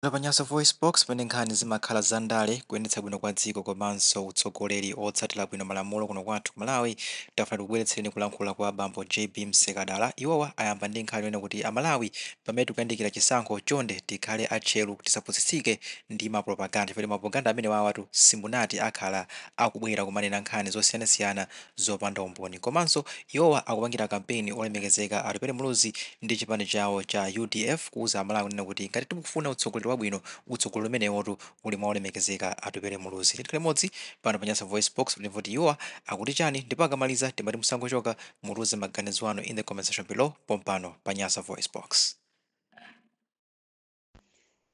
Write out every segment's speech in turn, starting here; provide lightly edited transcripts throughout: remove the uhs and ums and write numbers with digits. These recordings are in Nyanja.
Pa Nyasa VoiceBox, pamene nkhani zimakhala zandale, kuyendetsa bwino kwa dziko komanso utsogoleri otsatira bwino malamulo kuno kwathu ku Malawi, tafuna tikubweretsereni kulankhula kwa bambo JB Msekadala. Iwowa ayamba ndi nkhani yonena kuti Amalawi, pamene tikuyandikira chisankho, chonde tikhale atcheru, tisapusitsike ndi mapropaganda, chifukwa mapropaganda amene wawatu simunati akhala akubwera kumanena nkhani zosiyanasiyana zopanda umboni. Komanso iwowa akupangira kampeni olemekezeka Atupele Muluzi ndi chipani chawo cha UDF, kuuza Amalawi kunena kuti ngati tikufuna utsogoleri wabwino, utsogoleri umenewotu uli mwa olemekezeka Atupele Muluzi. Tikhale limodzi pano pa Nyasa Voice Box kuti kuti iwowa akuti chani, ndipo akamaliza timati musangochoka, mutiuze maganizo anu in the comment section below pompano pa Nyasa Voice Box.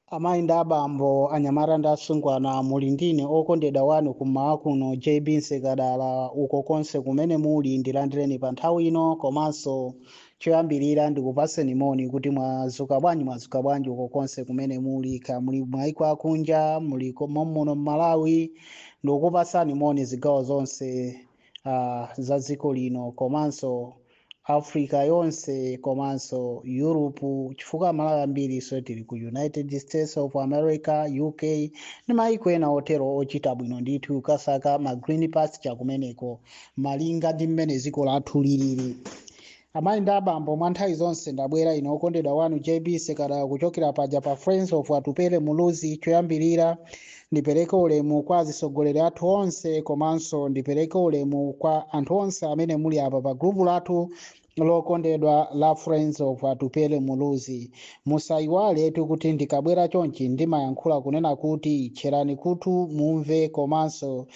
Amayi ndi abambo, anyamata ndi asungwana, muli ndine okondedwa wanu kummawa kuno, JB Nsekadala. Uko konse kumene muli, ndilandireni pa nthawi ino. Komanso choyambirira ndikupaseni moni kuti mwazuka bwanji, mwazuka bwanji uko konse kumene muli, ka muli maiko akunja, muli mommuno mMalawi. Ndikukupasani moni zigawo zonse za dziko lino, komanso Africa yonse, komanso Europe, chifukwa Malawi ambiri so tili ku United States of America, UK ndi maiko ena otero ochita bwino ndithu, kasaka ma green pasture kumeneko, malinga ndi mmene dziko lathu lilili. Amayi ndi abambo, mwa nthawi zonse ndabwera ine okondedwa wanu JB Sekadala, kuchokera paja pa Friends of Atupele Muluzi. Choyambirira ndipereke ulemu kwa atsogoleri athu onse, komanso ndipereke ulemu kwa anthu onse amene muli apa pa group lathu lokondedwa la Friends of Atupele Muluzi. Musayiwale kuti ndikabwera chonchi ndimayankhula kunena kuti tcherani khutu mumve, komanso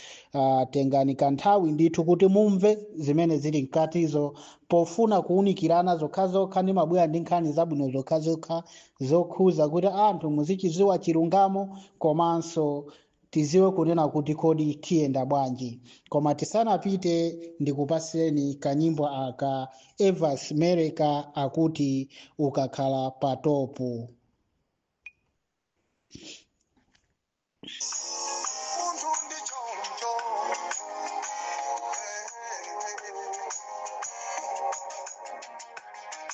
tengani kanthawi ndithu kuti mumve zimene zili mkatizo, pofuna kuwunikirana zokhazokha. Ndimabwera ndi nkhani zabwino zokhazokha zokhuza kuti anthu muzichidziwa chilungamo, komanso tiziwe kunena kuti kodi tiyenda bwanji. Koma tisanapite, ndikupasireni kanyimbo aka, Evas Mereka, akuti "Ukakhala pa Top". Munthu ndi choncho,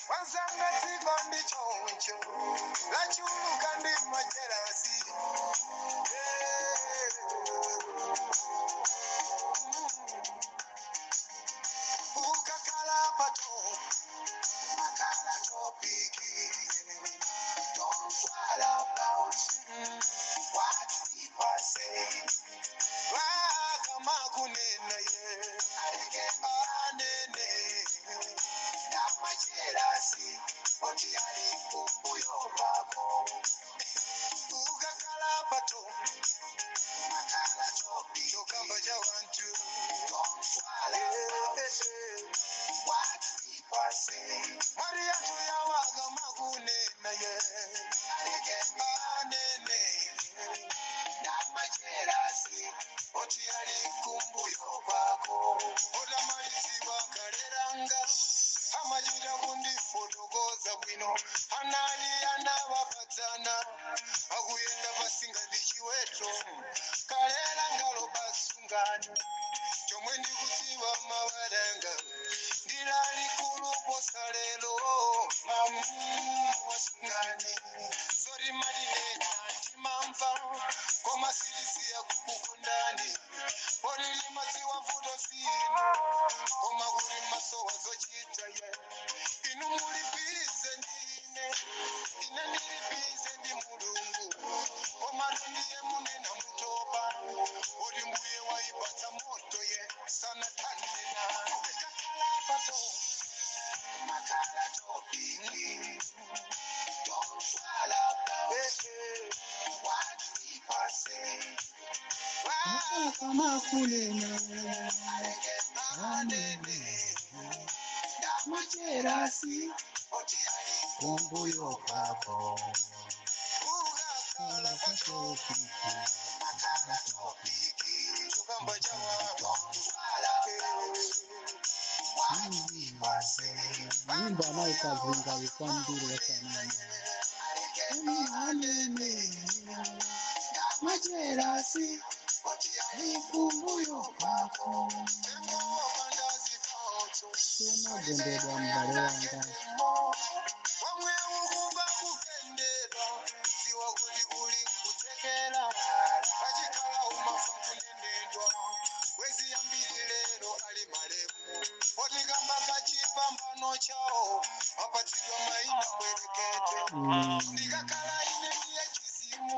wazanga, dziko ndi choncho, lachuluka ndi majealous. Ukakhala pa top, makhala topic. Don't worry about what people say. Vakamakunena ye, anene namajealous oti ali kumbuyo kwako. Ukakhala pa top, makhala topic, chokamba cha wantu. Don't worry about what people say. Mwari anthu yawakamakunena ye, anene namajealous oti ali kumbuyo kwako. Odamaliziwa kaleranga amachita kundifotokoza bwino, anali anavapadzana akuyenda pasingati chiweto, kalera ngalo pasungani. Chomwe ndikudziwa, mawaranga ndilalikulu posa lero mamu wasungani. Zori malinena timamva, koma sitisiya kukukondani. Polili madziwa vuto sino, koma kuli masowa zochita ye. Inu muli busy ndine, ine ndili busy ndi Mulungu. Koma ndiye munena mutopa oti mbuye waipatsa moto ye sanatande nane. Kakhala pa top, makhala topic. Don't swallow what people say. Akamakunena anene majealous kumbuyo kwako. Ukakhala pa top, makhala topic, chokamba cha don't swallow what people say. Nyimbo anayikazingawi kwambiri wasanama anene majealous kumbuyo kwako. Sumagendedwa, m'bale wanga. Wamwe ukuba kugendedwa, ziwa kuti Uli kutekela achikhala umafa kunenedwa wezi yambiri lero ali malemu otikamba kachipambano chawo apatsidwa maina bwerekete. Ndikakhala ine ndiye chizimu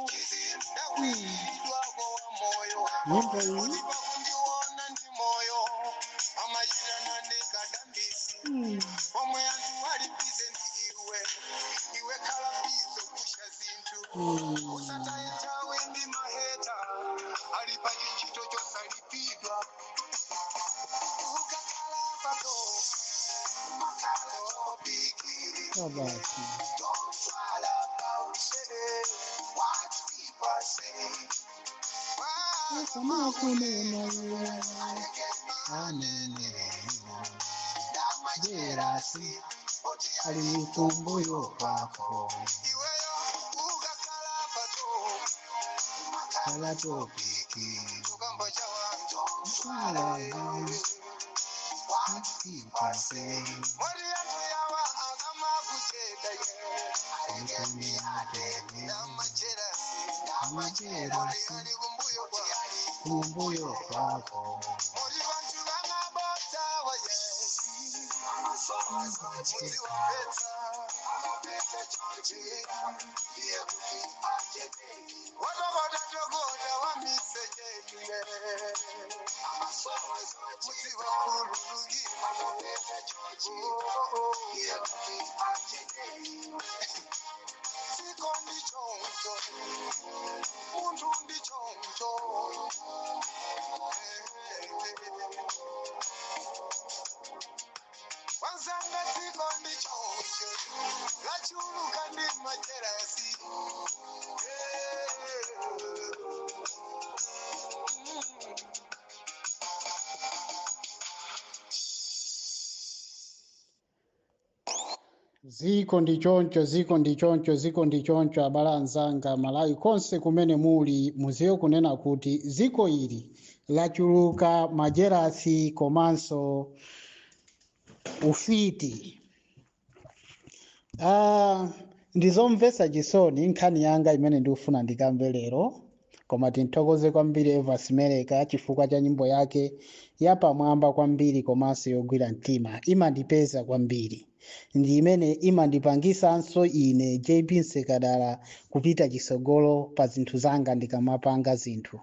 ndakwidwako wa moyo. Nyimbo iyi. Otipa kundiona ndi moyo amachitana nekadambisi. Omwe anthu ali busy ndi iwe, iwe khala busy kusha zinthu. Usataye nthawi ndi ma hater ali pa chintchito chosalipidwa. Ukakhala pato umakhala topic. Kabasi. Don't fret about it, what people say. Kamakunena iwe anene jealous ali kumbuyo kwako. Iweyo ukakhala pato khala topic. Tukamba chawa. Khala What people say. Mori anthu yawa akamakucheda ye. Nama jealous. Nama jealous. Mori ali kumbuyo kwa. Kumbuyo kwako. Mori vantu vamabota waye. Mudzi wapetsa. Watokota tokota wamisechetu ye. Mudzi wakhululukira. Oh, oh. Siko ndichoncho, munthu ndichoncho. Wanzanga dziko ndichoncho, lachuluka ndi ma jealous. Ziko ndi choncho, ziko ndi choncho, ziko ndi choncho. Abale anzanga Malawi konse kumene muli, muziwe kunena kuti ziko ili lachuluka ma jealous komanso ufiti. Ndizomvetsa chisoni nkhani yanga imene ndikufuna ndikamve lero, koma tinthokoze kwambiri Evas Meleka chifukwa cha nyimbo yake yapamwamba kwambiri komanso yogwira mtima. Imandipeza kwambiri, ndi imene imandipangisanso ine JB Nsekadala kupita chisogolo pa zinthu zanga ndikamapanga zinthu,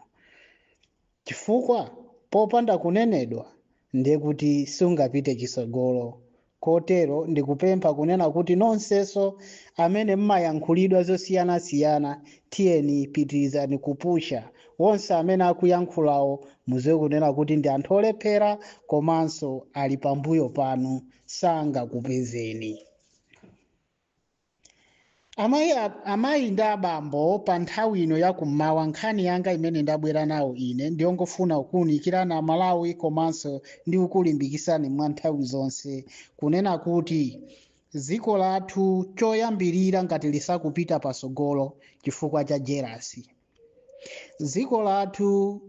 chifukwa popanda kunenedwa ndiye kuti sungapite chisogolo. Kotero ndikupempha kunena kuti nonsenso amene mmayankhulidwa zosiyanasiyana, tiyeni pitirizani kupusha. Wonse amene akuyankhulawo muziwe kunena kuti ndi anthu olephera komanso ali pambuyo panu, sangakupezeni. Amayi ndi abambo, pa nthawi ino yakummawa nkhani yanga imene ndabwera nawo ine ndiyongofuna kuwunikirana Malawi komanso ndi kukulimbikitsani mwa nthawi zonse kunena kuti dziko lathu choyambirira ngati lisakupita pasogolo chifukwa cha jealous, dziko lathu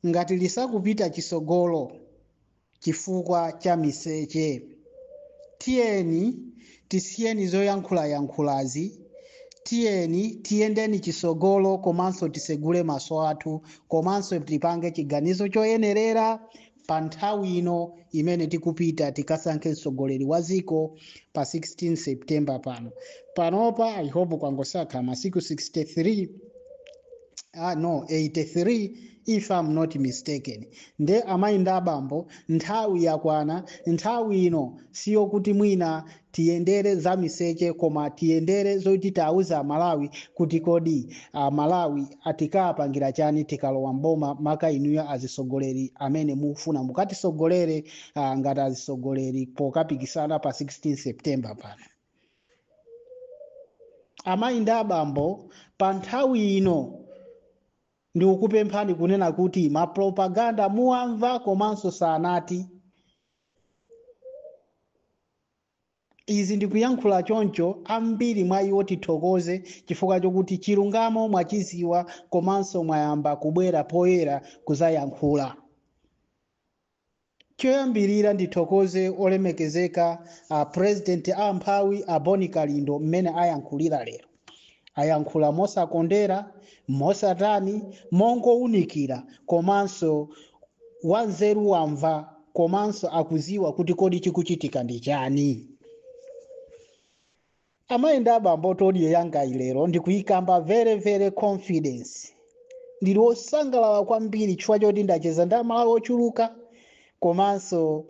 ngati lisakupita chisogolo chifukwa cha miseche. Tiyeni tisiyeni zoyankhulayankhulazi, tiyeni tiyendeni chisogolo komanso tisegule maso athu komanso tipange chiganizo choyenerera pa nthawi ino imene tikupita tikasankhe mtsogoleri wa dziko pa 16 September pano. Panopa I hope kwangosakha masiku 63, ah no, 83 if I'm not mistaken. Nde amayi ndi abambo, nthawi yakwana. Nthawi ino siyokuti mwina tiyendere za miseche, koma tiyendere zoti tauza Amalawi kuti kodi Amalawi atikapangira chani tikalowa mboma, maka inuyo azisogoleri amene mufuna mukatisogolere ngati azisogoleri pokapikisana pa 16 September pano. Amayi ndi abambo, pa nthawi ino ndikukupemphani kunena kuti mapropaganda muwamva komanso sanati. Izi ndikuyankhula choncho, ambiri mwa iwo tithokoze chifukwa chokuti chilungamo mwachiziwa komanso mwayamba kubwera poyera kuzayankhula. Choyambirira ndithokoze olemekezeka a president amphawi a Boni Kalindo mmene ayankhulira lero. Ayankhula mosakondera, mosatani, mongowunikira, komanso wanzeru wamva, komanso akuziwa kuti kodi chikuchitika ndi chani. Amayi ndi abambo, audio yangayi lero ndikuyikamba very very confidence. Ndili wosangalala kwambiri chifukwa choti ndacheza ndi Amalawi ochuluka, komanso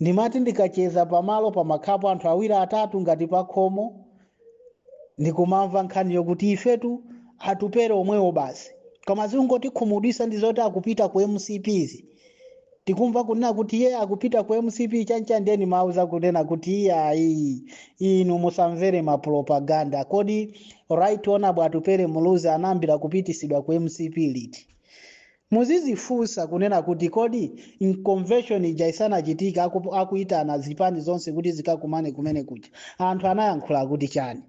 ndimati ndikacheza pamalo pamakhapo anthu awiri, atatu ngati pakhomo, ndikumamva nkhani yokuti ifetu Atupere omwewo basi, koma zingotikhumudwisa ndi zoti akupita ku MCPs. Tikumva kunena kuti iye akupita ku MCP chanchandeni, mauza kunena kuti iyayi, inu musamvere mapropaganda. Kodi Right Honorable Atupere Muluzi anayambira kupitisidwa ku MCP liti? Muzizifunsa kunena kuti kodi convention ija isanachitika, akuyitana zipani zonse kuti zikakumane kumene kuja, anthu anayankhula kuti chani?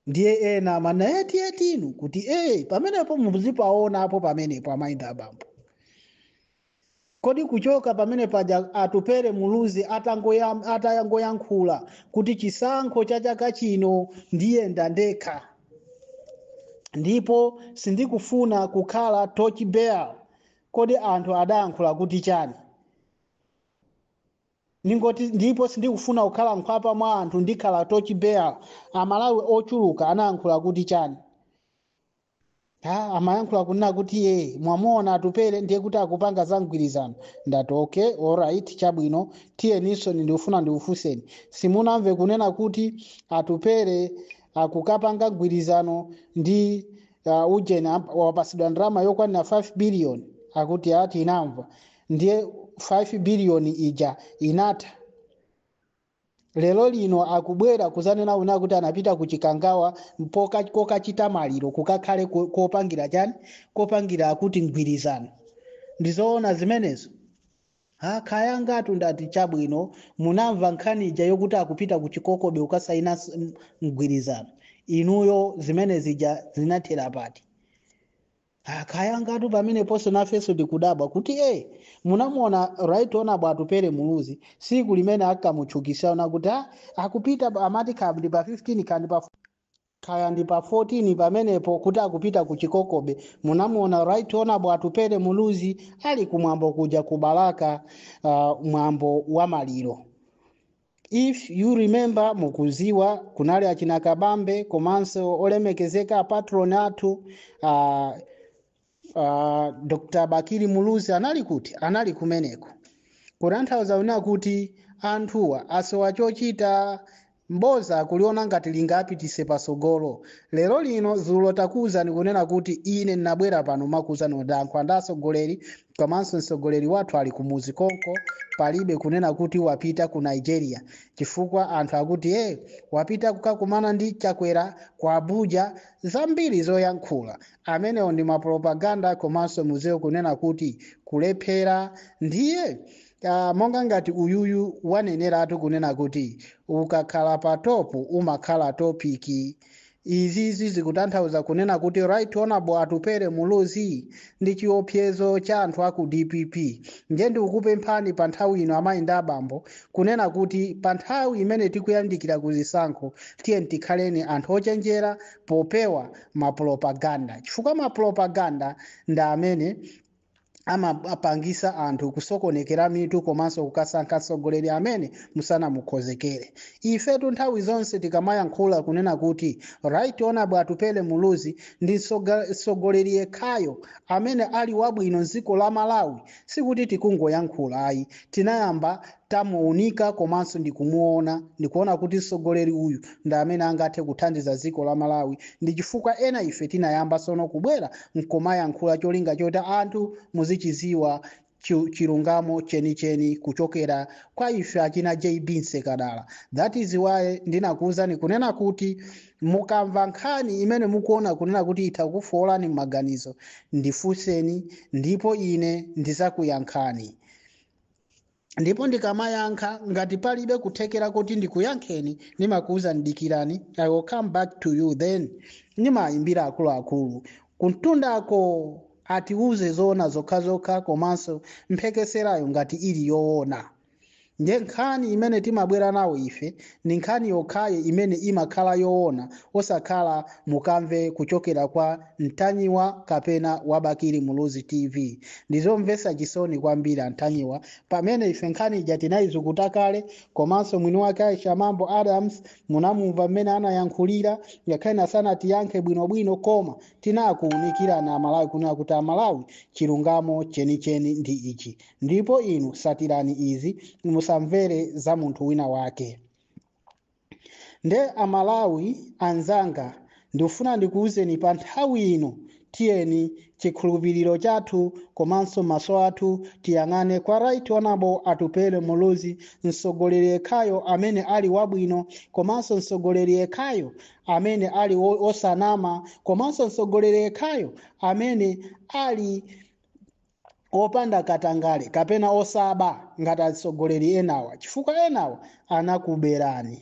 Ndiye ena amana eti eti inu kuti pamenepo muzipaonapo pamenepo. Amayi ndi abambo, kodi kuchoka pamene paja Atupere Muluzi atayangoyankhula kuti chisankho cha chaka chino ndiyenda ndekha ndipo sindikufuna kukhala torch bearer, kodi anthu adayankhula kuti chani? Ningoti ndipo sindikufuna kukhala nkhwapa mwa anthu, ndikhala torch bearer, Amalawi ochuluka anayankhula kuti chani? Ha, amayankhula kunena kuti ye mwamuona Atupere, ndiye kuti akupanga za mgwirizano. Ndati okay, alright, chabwino, tiyeninso ndikufuna ndikufunseni, simunamve kunena kuti Atupere akukapanga mgwirizano ndi ujeni, wapasidwa ndalama yokwanira 5 billion? Akuti ati inamva. Ndiye 5 billion ija inatha. Lero lino akubwera kuzanena una kuti anapita ku Chikangawa kokachita maliro, kukakhale kopangira chani? Kopangira akuti mgwirizano. Ndizoona zimenezo? Ha, khaya ngatu. Ndati chabwino, munamva nkhani ija yokuti akupita ku Chikokobe kukasaina mgwirizano? Inuyo zimene zija zinathera pati? Khaya ngatu pameneponso nafenso tikudabwa kuti munamuona Right Honorable Atupere Muluzi siku limene akamutchukisana kuti akupita, amati kaya ndi pa 15, kaya ndi pa 14 pamenepo, kuti akupita ku Chikokobe. Munamuona Right Honorable Atupere Muluzi ali kumwambo kuja ku Balaka, mwambo wa maliro? If you remember, mukuziwa kunali achina Kabambe komanso olemekezeka patron athu Dr Bakili Muluzi anali kuti? Anali kumeneko. Kutanthauza una kuti anthuwa asowa chochita, mboza kuliona ngati lingapitise pasogolo. Lero lino, zulo takuwuzani kunena kuti ine ndinabwera pano makuwuzani kuti anthu andi atsogoleri, komanso mtsogoleri wathu ali kumuzi konko, palibe kunena kuti wapita ku Nigeria, chifukwa anthu akuti wapita kukakumana ndi Chakwera ku Abuja, zambiri zoyankhula. Amenewo ndi mapropaganda, komanso muziwe kunena kuti kulephera. Ndiye monga ngati uyuyu waneneratu kunena kuti ukakhala pa top umakhala topic. Izizi zikutanthauza kunena kuti Right Honorable Atupere Muluzi ndi chiopsezo cha anthu aku DPP. Ndiye ndikukupemphani pa nthawi ino, amayi ndi abambo, kunena kuti pa nthawi imene tikuyandikira kuzisankho, tiye tikhaleni anthu ochenjera popewa mapropaganda, chifukwa mapropaganda ndi amene amapangisa anthu kusokonekera mitu komanso kukasankha mtsogoleri amene musanamukhozekere. Ifetu nthawi zonse tikamayankhula kunena kuti Right Honorable Atupele Muluzi ndi mtsogoleri yekhayo amene ali wabwino mdziko la Malawi, sikuti tikungoyankhula ayi. Tinayamba tamuunika komanso ndikumuona, ndikuona kuti mtsogoleri uyu ndi amene angathe kuthandiza dziko la Malawi. Ndi chifukwa ena ife tinayamba sono kubwera nkomayankhula cholinga choti anthu muzichiziwa chilungamo chenicheni kuchokera kwa ife achina JB Nsekadala. That is why ndinakuwuzani kunena kuti mukamva nkhani imene mukuona kunena kuti itha kukufoolani m'maganizo, ndifunseni ndipo ine ndizakuyankhani. Ndipo ndikamayankha, ngati palibe kuthekera kuti ndikuyankheni, ndimakuwuzani dikirani, I will come back to you. Then ndimayimbira akuluakulu kuntundako atiuze zoona zokhazokha komanso mphekeserayo ngati ili yoona. Ndiye nkhani imene timabwera nawo ife ndi nkhani yokhayo imene imakhala yoona, osakhala mukamve kuchokera kwa Mtanyiwa kapena wa Bakili Muluzi TV. Ndizomvetsa chisoni kwambiri, Antanyiwa, pamene ife nkhani ija tinayizukuta kale, komanso mwini wake Aisha Mambo Adams munamumva mmene anayankhulira, ngakhale asanatiyankhe bwinobwino, koma tinakuwunikirana Amalawi kunena kuti, Amalawi, chilungamo chenicheni ndi ichi, ndipo inu satirani izi, musamvere za munthu wina wake. Nde Amalawi anzanga, ndikufuna ndikuwuzeni pa nthawi ino, tiyeni chikhulupiriro chathu komanso maso athu tiyang'ane kwa Right Honorable Atupele Muluzi, mtsogoleri yekhayo amene ali wabwino, komanso mtsogoleri yekhayo amene ali osanama, komanso mtsogoleri yekhayo amene ali opanda katangale kapena osaba ngati atsogoleri enawa, chifukwa enawa anakuberani,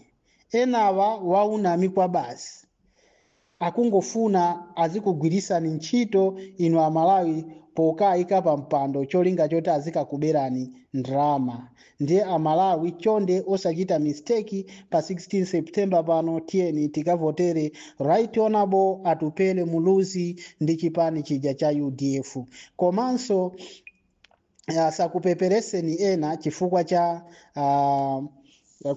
enawa waunami kwa basi, akungofuna azikugwirisani ntchito inu Amalawi pokayika pa mpando, cholinga choti azikakuberani ndalama. Ndiye Amalawi, chonde, osachita mistake. Pa 16 September pano, tiyeni tikavotere Right Honorable Atupele Muluzi ndi chipani chija cha UDF. Komanso asakupepereseni ena chifukwa cha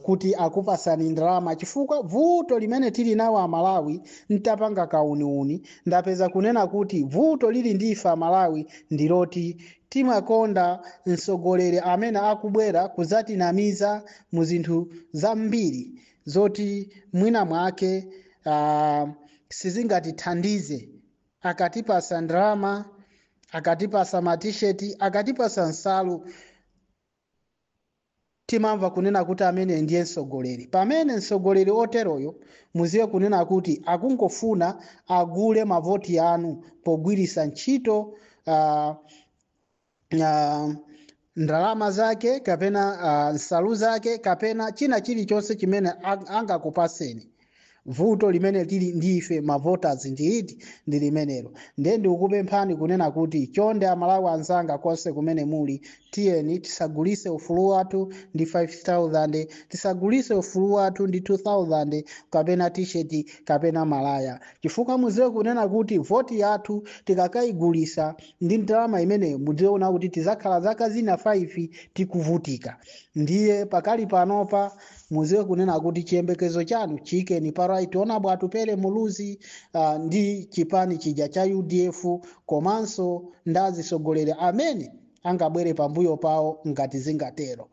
kuti akupasani ndalama, chifukwa vuto limene tili nawo Amalawi, ntapanga kauniuni ndapeza kunena kuti vuto lili ndi ife Amalawi ndiloti timakonda mtsogoleri amene akubwera kudzatinamiza mu zinthu zambiri zoti mwina mwake sizingatithandize. Akatipasa ndalama, akatipasa matisheti, akatipasa nsalu, timamva kunena kuti amene ndiye mtsogoleri, pamene mtsogoleri oteroyo muziwe kunena kuti akungofuna agule mavoti anu pogwirisa ntchito ndalama zake kapena nsalu zake kapena china chilichonse chimene angakupaseni. Vuto limene tili ndife ma voters ndiliti? Ndi limenelo. Ndiye ndikukupemphani kunena kuti chonde, Amalawi anzanga konse kumene muli, tiyeni tisagulise ufulu wathu ndi 5000, tisagulise ufulu wathu ndi 2000 kapena T-shirt kapena malaya, chifukwa mudziwe kunena kuti voti yathu tikakayigulisa ndi ndalama imeneyo, mudziona kuti tizakhala zaka zina 5 tikuvutika. Ndiye pakali panopa mudziwe kunena kuti chiyembekezo chanu chiyikeni pa Right Honorable Atupele Muluzi ndi chipani chija cha UDF, komanso ndazisogolera amene angabwere pambuyo pawo ngati zingatero.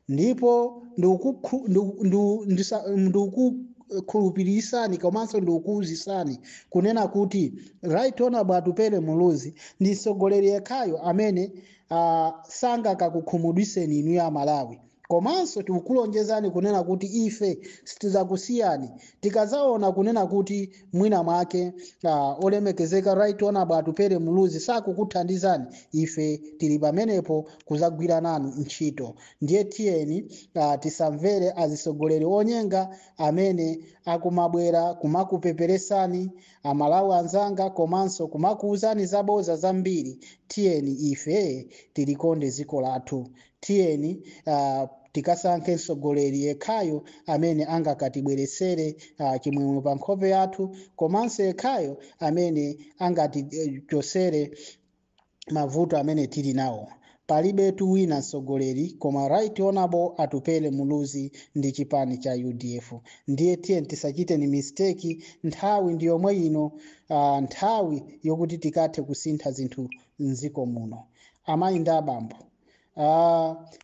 Ndipo ndikukhulupirisani komanso ndikukuwuzisani kunena kuti Right Honorable Atupele Muluzi ndi mtsogoleri yekhayo amene sangakakukhumudwiseni inu ya Malawi. Komanso tikukulonjezani kunena kuti ife sitidzakusiyani tikazaona kunena kuti mwina mwake olemekezeka Right Honorable Atupele Muluzi sakukuthandizani. Ife tili pamenepo kuzagwira nanu ntchito. Ndiye tiyeni tisamvere azisogoleri onyenga amene akumabwera kumakupeperesani, Amalawi anzanga, komanso kumakuwuzani zaboza zambiri. Tiyeni ife tilikonde dziko lathu. Tiyeni tikasankhe mtsogoleri yekhayo amene angakatibweresere chimwemwe pa nkhope yathu, komanso yekhayo amene angatichosere mavuto amene tili nawo. Palibetu wina mtsogoleri koma Right Honorable Atupele Muluzi ndi chipani cha UDF. Ndiye tiye tisachite ni mistake. Nthawi ndi yomwe ino, nthawi yokuti tikathe kusintha zinthu mdziko muno. Amayi ndi abambo,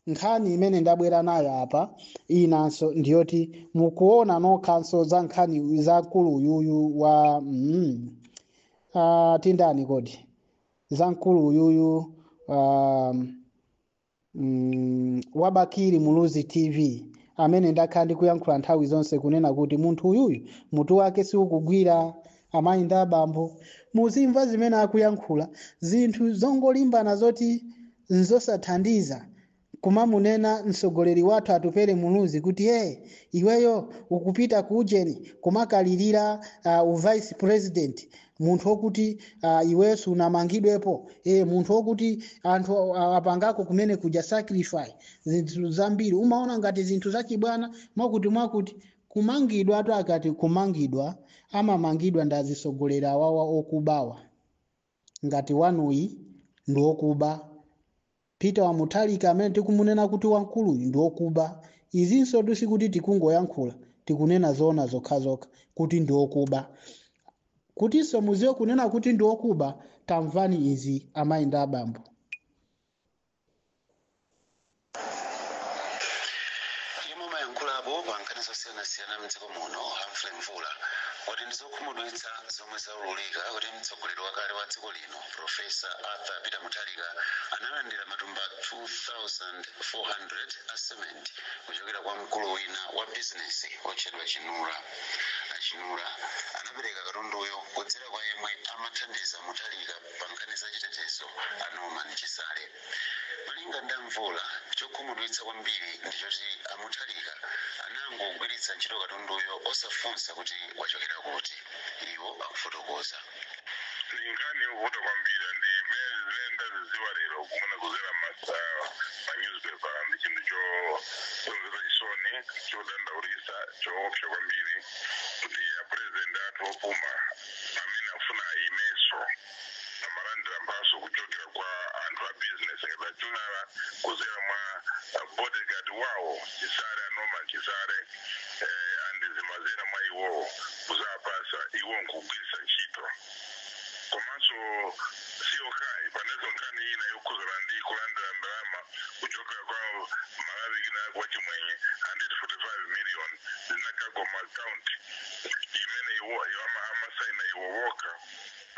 nkhani imene ndabwera nayo apa inanso ndiyoti mukuona nokhanso za nkhani za mkulu uyuyu wa tindani kodi, za mkulu uyuyu wa Bakili Muluzi TV, amene ndakhala ndikuyankhula nthawi zonse kunena kuti munthu uyuyu mutu wake siukugwira. Amayi ndi abambo, muzimva zimene akuyankhula, zinthu zongolimbana zoti nzosathandiza, kumamunena mtsogoleri wathu Atupele Muluzi kuti, "Ye iweyo ukupita ku ujeni kumakalirira uvice president." Munthu wokuti iwenso unamangidwepo, munthu wokuti anthu apangako kumene kuja sacrifice zinthu zambiri, umaona ngati zinthu zachibwana mwakuti mwakuti. Kumangidwa atu, akati kumangidwa, amamangidwa ndi azisogolera awawa okubawa. Ngati wanuyi ndi wokuba, Peter Wamutharika amene tikumunena kuti wamkuluyu ndi wokuba. Izinso tusikuti tikungoyankhula, tikunena zoona zokhazokha kuti ndi wokuba. Kutinso muziwe kunena kuti ndi wokuba, tamvani izi, amayi ndi abambo. Yemwe amayankhulapo pa nkhani zosiyanasiyana mdziko muno, Humphrey Mvula, wati ndizokhumudwitsa zomwe zaululika kuti mtsogoleri wakale wa dziko lino, Profesa Arthur Peter Mutharika, analandira matumba 2400 a cement kuchokera kwa mkulu wina wa bizinesi otchedwa Chinura. Achinura anapereka katunduyo kudzera kwa yemwe amathandiza Mutharika pa nkhani zachitetezo, a Norman Chisale. Malinga ndi Mvula, chokhumudwitsa kwambiri ndichoti aMutharika anangogwiritsa ntchito katunduyo osafunsa kuti wachokera kuti. Iwo akufotokoza. Ni nkhani yovuta kwambiri, ndi imene zimene ndazidziwa lero kumene kuzera ma newspaper. Ndi chinthu chomvetsa chisoni, chodandaulitsa, choopsa kwambiri kuti a president athu opuma amene afuna ayimenso amalandira mphaso kuchokera kwa anthu a business ngati Achunala kuzera mwa bodyguard wawo Chisale, a Norman Chisale, and zimazera mwa iwowo kuzapasa iwo nkugwiritsa ntchito. Komanso siyokayi, panezo nkhani ina yokhuzana ndi kulandira ndalama kuchokera kwa Malawi ina kwa chimwenye, 145 million zinakagwa mu account imene iwo amasaina iwo woka,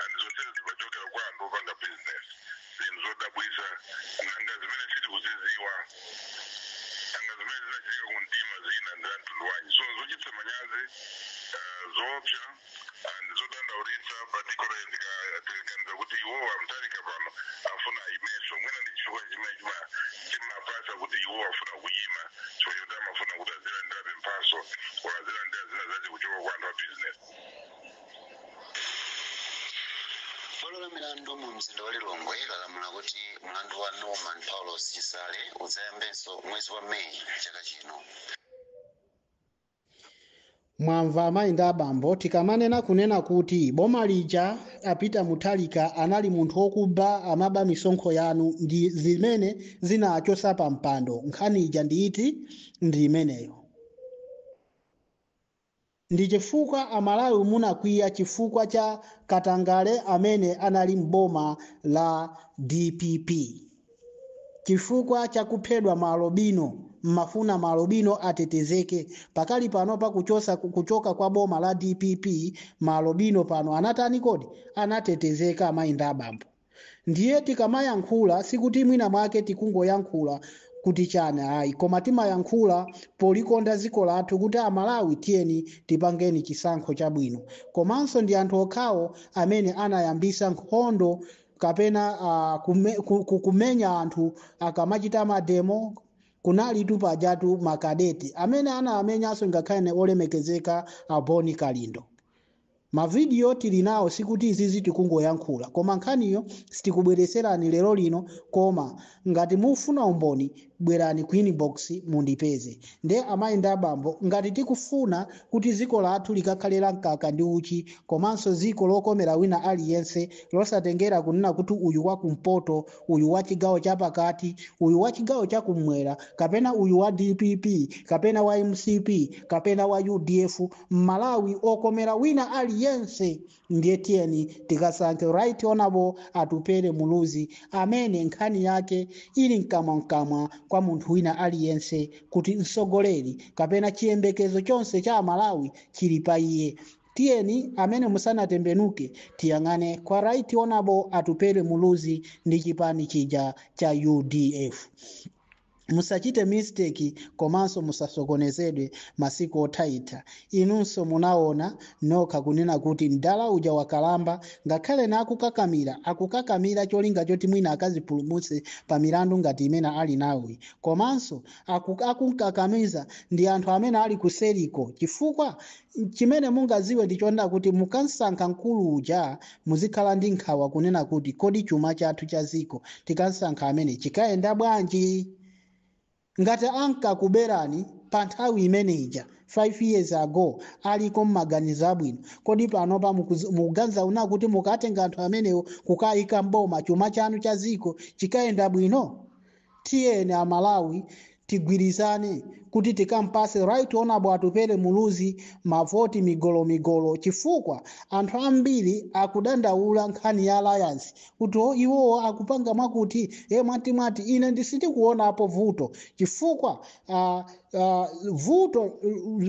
and zonse zimachokera kwa anthu opanga business. Zinthu zodabwisa, nanga zimene sitikuziziwa, nanga zimene zinachitika kumdima zina ndi za mtundu wanji? So zochititsa manyazi, zoopsa and zodandaulitsa, particularly tikaganiza kuti iwowo aMutharika pano afuna ayimenso. Mwina ndi chifukwa chimene chimapasa kuti iwowo afuna kuyima, chifukwa choti amafuna kuti azilandirabe mphaso or azilandira zina zace kuchoka kwa anthu a business. Bwalo la milandu mu mzinda wa Lilongwe lalamula kuti mlandu wa Norman Paulos Chisale udzayambenso mwezi wa Meyi chaka chino. Mwamva, amayi ndi abambo, tikamanena kunena kuti boma lija aPeter Mutharika anali munthu wokuba, amaba misonkho yanu, ndi zimene zinachosa pa mpando. Nkhani ija ndi iti? Ndi imeneyo. Ndi chifukwa Amalawi munakwiya chifukwa cha katangale amene anali mboma la DPP, chifukwa chakuphedwa maalobino. Mmafuna maalobino atetezeke. Pakali pano pakuchosa kuchoka kwa boma la DPP, maalobino pano anatani kodi? Anatetezeka, amayi ndi abambo. Ndiye tikamayankhula, sikuti mwina mwake tikungoyankhula kuti chani, ayi, koma timayankhula polikonda dziko lathu kuti Amalawi tiyeni tipangeni chisankho chabwino. Komanso ndi anthu okhawo amene anayambisa nkhondo kapena kumenya anthu akamachita mademo. Kunalitu pajatu makadeti amene anamenyanso ngakhale olemekezeka aBoni Kalindo. Mavidiyo tili nawo, sikuti izizi tikungoyankhula, koma nkhaniyo sitikubweretserani lero lino. Koma ngati mufuna umboni, bwerani ku inbox mundipeze. Nde amayi ndi abambo, ngati tikufuna kuti dziko lathu likakhale la mkaka ndi uchi, komanso dziko lokomera wina aliyense, losatengera kunena kuti uyu wakumpoto, uyu wa chigawo chapakati, uyu wa chigawo chakummwera, kapena uyu wa DPP, kapena wa MCP, kapena wa UDF, Mmalawi okomera wina aliyense, ndiye tiyeni tikasankhe Right Honorable Atupele Muluzi, amene nkhani yake ili mkamwamkamwa kwa munthu wina aliyense kuti mtsogoleri kapena chiyembekezo chonse cha Amalawi chili pa iye. Tiyeni amene musanatembenuke tiyang'ane kwa Right Honorable Atupele Muluzi ndi chipani chija cha UDF. Musachite mistake komanso musasokonezedwe. Masiku othaitha inunso munaona nokha kunena kuti mdala uja wakalamba, ngakhale nakukakamira, akukakamira cholinga choti mwina akazipulumutse pa milandu ngati imene ali nawoyi. Komanso akunkakamiza ndi anthu amene ali kuseriko, chifukwa chimene mungaziwe ndi chonena kuti mukansankha mkulu uja, muzikhala ndi nkhawa kunena kuti kodi chuma chathu cha ziko tikansankha amene chikayenda bwanji? Ngati ankakuberani pa nthawi imene ija 5 years ago aliko mmaganizo abwino, kodi panopa mukuganiza una kuti mukatenga anthu amenewo kukayika mboma, chuma chanu cha ziko chikayenda bwino? Tiyeni Amalawi, tigwirizane kuti tikampase Right Honorable Atupele Muluzi mavoti migolomigolo, chifukwa anthu ambiri akudandaula nkhani ya alliance kuti o iwowo akupanga mwakuti e mwatimwati. Ine ndisindikuonapo vuto, chifukwa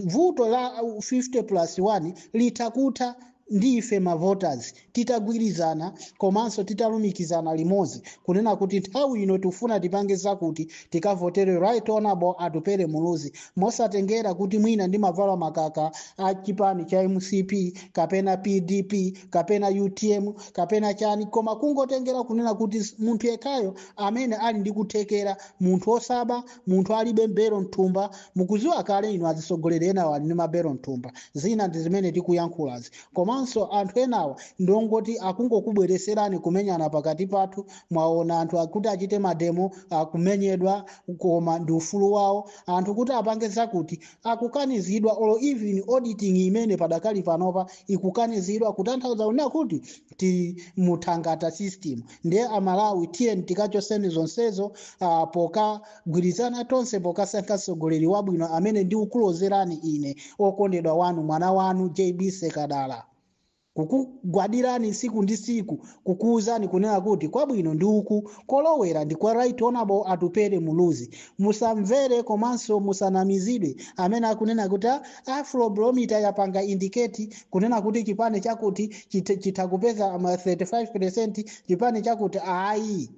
vuto la 50 plus 1 litha kutha ndife ma voters titagwirizana komanso titalumikizana limodzi kunena kuti nthawi ino tifuna tipange zakuti, tikavotere Right Honorable Atupele Muluzi, mosatengera kuti mwina ndimavala makaka a chipani cha MCP kapena PDP kapena UTM kapena chani, koma kungotengera kunena kuti munthu yekhayo amene ali ndi kuthekera, munthu osaba, munthu alibe mbero mthumba. Mukuziwa kale inu, atsogoleri enawo ali ndi mabero mthumba. Zina ndi zimene tikuyankhulazi. Komanso anthu enawa ndongoti akungokubwereserani kumenyana pakati pathu. Mwaona anthu akuti achite ma demo akumenyedwa, koma ndi ufulu wawo. Anthu kuti apange zakuti akukanizidwa, olo even auditing imene padakali panopa ikukanizidwa, kutanthauza kunena kuti tili muthangata system. Ndiye Amalawi, tiyeni tikachoseni zonsezo pokagwirizana tonse pokasankha mtsogoleri wabwino amene ndikukulozerani ine, okondedwa wanu, mwana wanu JB Sekadala, kukugwadirani siku ndi siku, kukuwuzani kunena kuti kwabwino ndi uku, kolowera ndi kwa Right Honorable Atupele Muluzi. Musamvere komanso musanamizidwe amene akunena kuti Afrobarometer yapanga indicate kunena kuti chipani chakuti chitha kupeza ma 35%, chipani chakuti. Ayi,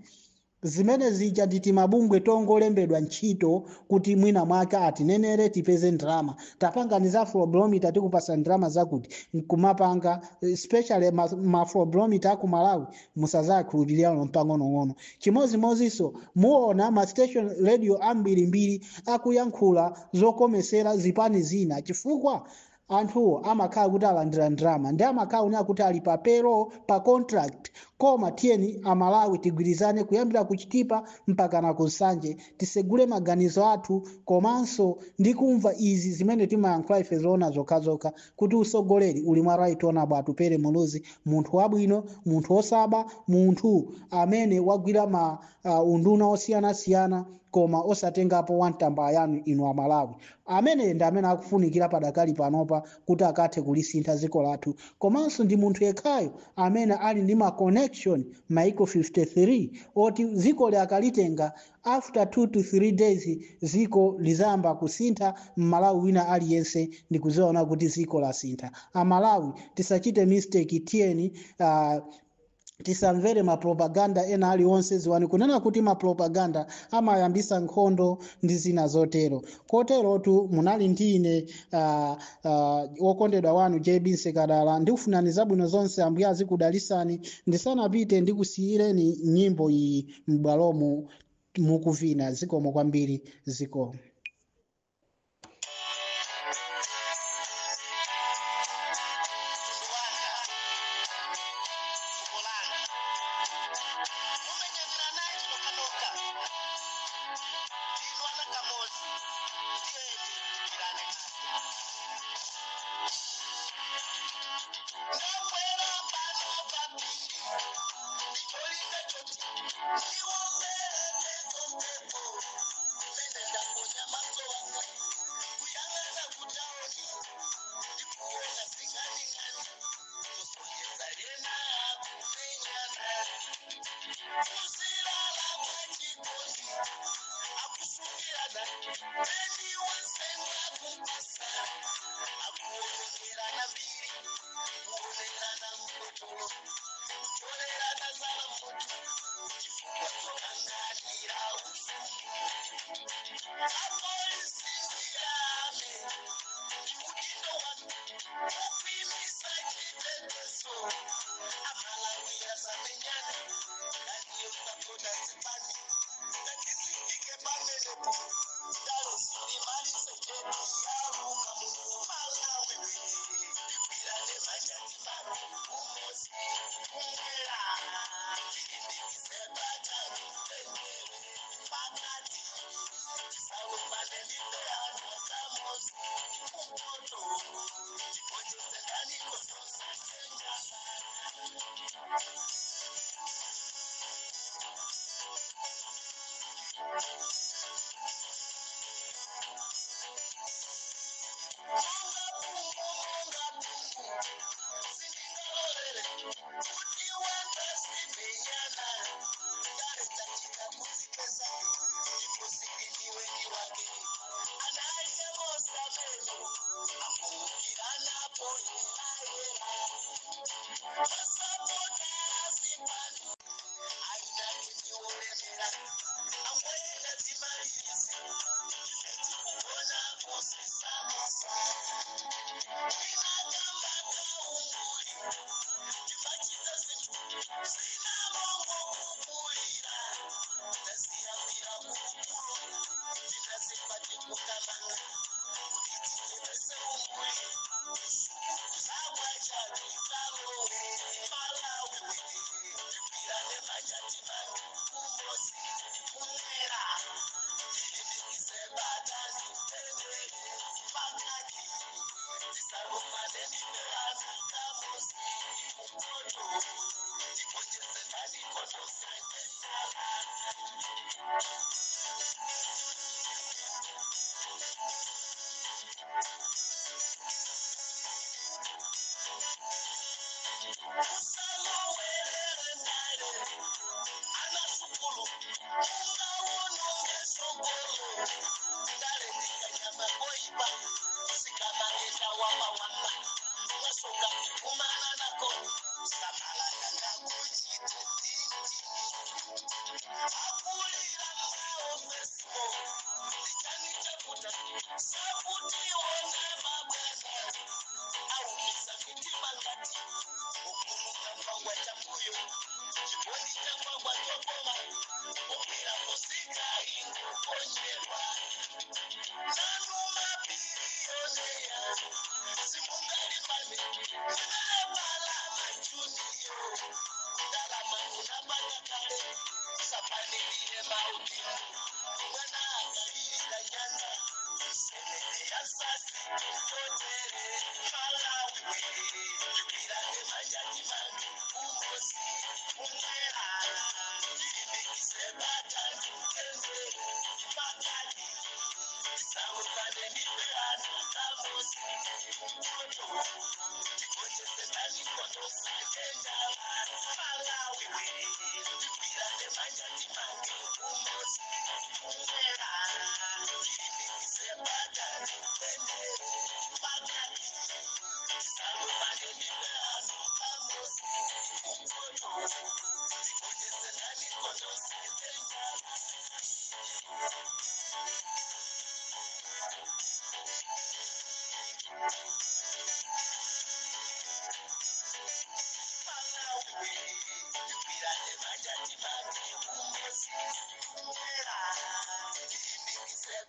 zimene zija nditi mabungwe tongolembedwa ntchito kuti mwina mwake atinenere tipeze ndalama. Tapangani za Afrobarometer, tikupasa ndalama zakuti, nkumapanga. Especially ma Afrobarometer aku Malawi, musazakhulupirira mpang'onong'ono. Chimozimozinso muona ma station radio ambirimbiri akuyankhula zokomesera zipani zina, chifukwa anthuwo amakhala kuti alandira ndalama ndi amakhala kunena kuti ali pa payroll, pa contract. Koma tiyeni Amalawi tigwirizane kuyambira ku Chitipa mpaka na ku Nsanje, tisegule maganizo athu komanso ndi kumva izi zimene timayankhula ife, zoona zokhazokha, kuti usogoleri uli mwa Right Honorable Atupele Muluzi, munthu wabwino, munthu osaba, munthu amene wagwira ma unduna osiyanasiyana koma osatengapo wamtamba yanu inu Amalawi. Amene ndi amene akufunikira padakali panopa kuti akathe kulisintha dziko lathu. Komanso ndi munthu yekhayo amene ali ndi ma connection maiko 53, oti dziko akalitenga, after 2 to 3 days dziko lizayamba kusintha. Mmalawi wina aliyense ndikuziona kuti dziko lasintha. Amalawi, tisachite mistake. Tiyeni tisamvere mapropaganda ena aliwonse. Ziwani kunena kuti mapropaganda amayambisa nkhondo ndi zina zotero. Koterotu munali ndine wokondedwa wanu JB Nsekadala. Ndikufunani zabwino zonse, Ambuye azikudalisani. Ndisanapite, ndikusiyireni nyimbo iyi m'bwalomu mukuvina. Zikomo kwambiri, zikomo. Mtundu wanga, fuko langa, mumenyerera naye nokhanokha, ndinu ana kamodzi, tiyeni tigwirane manja. Ndakwera pano papiri ndicholinga choti ndiwombere mphepo, mene ndaponya maso wanga kuyang'ana kutaoni, ndikuona zing'aning'ani kusonyeza ena kumenyana, kuzilala mwachikondi, akusungirana eni wansemba kupasa, akuonongerana mbiri, kuonerana mkotolo, kucholerana zala mutu, chifukwa chokanganira ufumu. Said